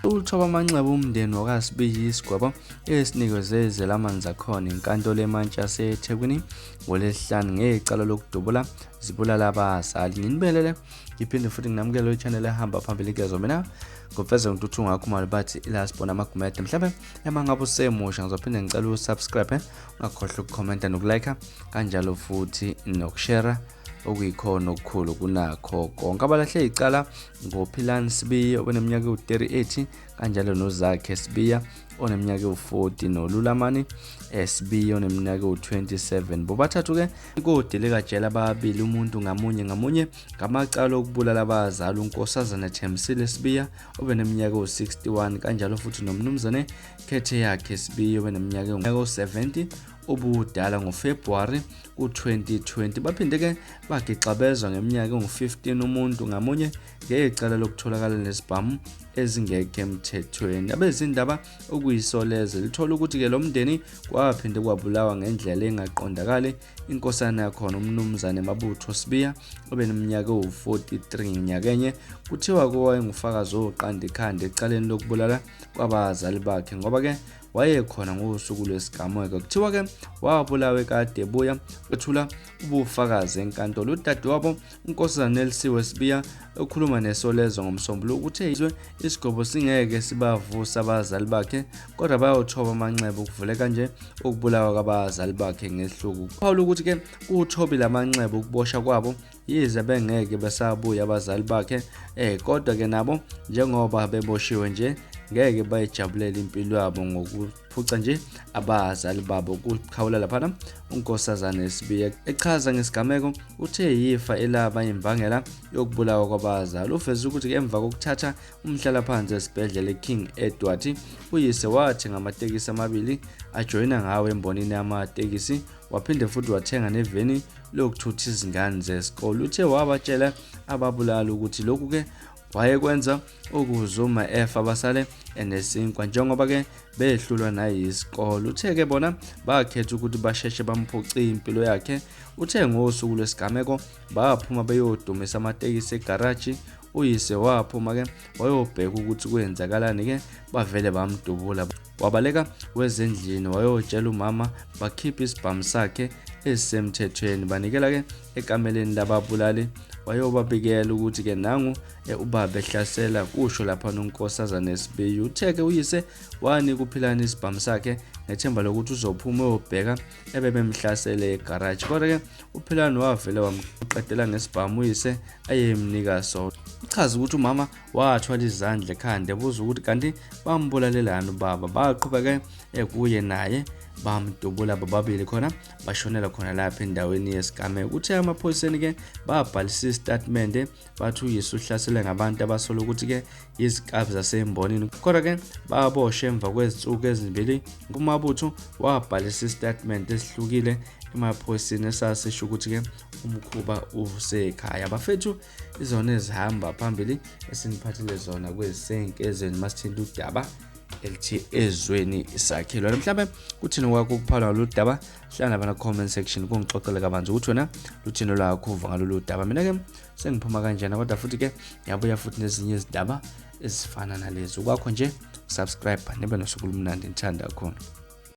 Uthoba amanxeba umndeni wakwaSibiya isigwebo esinikezwe izelamani zakhona inkantolo emantshi yaseThekwini ngoLwesihlanu ngecala lokudubula zibulala abazali. Nginibelele ngiphinde futhi nginamukele i-channel ehamba phambili kuyazo mina ngofeza ngintuthu ngakhumalo bathi ila sibona amagumede mhlawumbe ema ngabe usemusha ngizophinde ngicela usubscribe ungakhohlwa ukukhomenta nokulike kanjalo futhi nokushare okuyikhona okukhulu kunakho konke. Abalahle icala ngoPhilani Sibiya oneminyaka ewu-38 kanjalo noZakhe Sibiya oneminyaka ewu-40 noLulamani Sibiya oneminyaka ewu-27. Bobathathu-ke kodilikajele ababili umuntu ngamunye ngamunye ngamacala okubulala abazali uNkosazana Thembisile Sibiya obeneminyaka ewu-61 kanjalo futhi noMnumzane Khetheyakhe Sibiya obeneminyaka ewu-70 ubudala ngoFebruwari ku-2020. Baphinde-ke bagixabezwa ngeminyaka engu-15 umuntu ngamunye ngecala lokutholakala nesibhamu ezingekho emthethweni. Abezindaba okuyisoleze lithola ukuthi-ke lo mndeni kwaphinde kwabulawa ngendlela engaqondakali inkosana yakhona uMnumzane Mabutho Sibiya obeneminyaka ewu-43 nyakenye kuthiwa kowayengufakazi oqanda ikhanda ecaleni lokubulala kwabazali bakhe ngoba-ke wayekhona ngosuku lwesigameko. Kuthiwa-ke wabulawa ekade ebuya ethula ubufakazi enkantolo. Udadewabo uNkosazana Nelsiwe Sibiya ekhuluma neSolezwe ngoMsombuluko uthe izwe isigobo singeke sibavusa abazali bakhe kodwa bayothoba amanxeba ukuvuleka nje ukubulawa kwabazali bakhe ngesihluku. Kuphawula ukuthi-ke kuthobile amanxeba ukubosha kwabo yize bengeke besabuya abazali bakhe kodwa ke nabo njengoba beboshiwe nje ngeke bayijabulele impilo yabo ngokuphuca nje abazali babo kukhawula laphana uNkosazane Sibiya echaza ngesigameko uthe yifa elaba imbangela yokubulawa kwabazali uveze ukuthi emva kokuthatha umhlalaphansi esibhedlela eKing Edward uyise wathenga amatekisi amabili ajoyina ngawo embonini yamatekisi waphinde futhi wathenga neveni lokuthutha izingane zesikole. Uthe wabatshela ababulali ukuthi lokhu-ke wayekwenza ukuze uma efa basale enesinkwa njengoba-ke behlulwa nayisikole. Uthe-ke bona bakhetha ukuthi basheshe bamphuce impilo yakhe. Uthe ngosuku lwesigameko baphuma beyodumisa amatekisi egaraji uyise waphuma-ke wayobheka ukuthi kwenzakalani-ke bavele bamdubula wabaleka wezendlini wayotshela umama bakhipha isibhamu sakhe esisemthethweni banikela-ke ekameleni lababulali wayobabikela ukuthi-ke nangu ubaba ehlasela kusho lapha nonkosazane Sibiya uthe-ke uyise wanika uPhilani isibhamu sakhe ngethemba lokuthi uzophuma uyobheka ebebemhlasele egaraji kodwa-ke uPhilani wavele wamqedela ngesibhamu uyise ayemnika sona uchaza ukuthi umama wathwala izandla ekhanda ebuza ukuthi kanti bambulalelani ubaba baqhubeke ekuye naye bamdubula bobabili khona bashonela khona lapha endaweni yesigameko kuthe amaphoyiseni-ke babhalisa isitatimende bathi uyise uhlaselwe ngabantu abasola ukuthi-ke yizikabi zasembonini kodwa-ke baboshwe emva kwezinsuku ezimbili kumabutho wabhalisa isitatimende esihlukile emaphoyiseni esasisho ukuthi-ke umkhuba usekhaya bafethu izona ezihamba phambili esiniphathele zona kwezisenkezweni masithinta udaba elithi ezweni sakhelwane mhlawumbe kuthini kwakho ukuphala ngalolu daba hlala nabana comment section kungixoxele kabanzi ukuthi wena luthini lwakho uva ngalolu daba mina-ke sengiphuma kanjena kodwa futhi-ke ngiyabuya futhi nezinye izindaba ezifana nalezi ukwakho nje subscribe nibe nosuku olumnandi ngithanda kakhulu.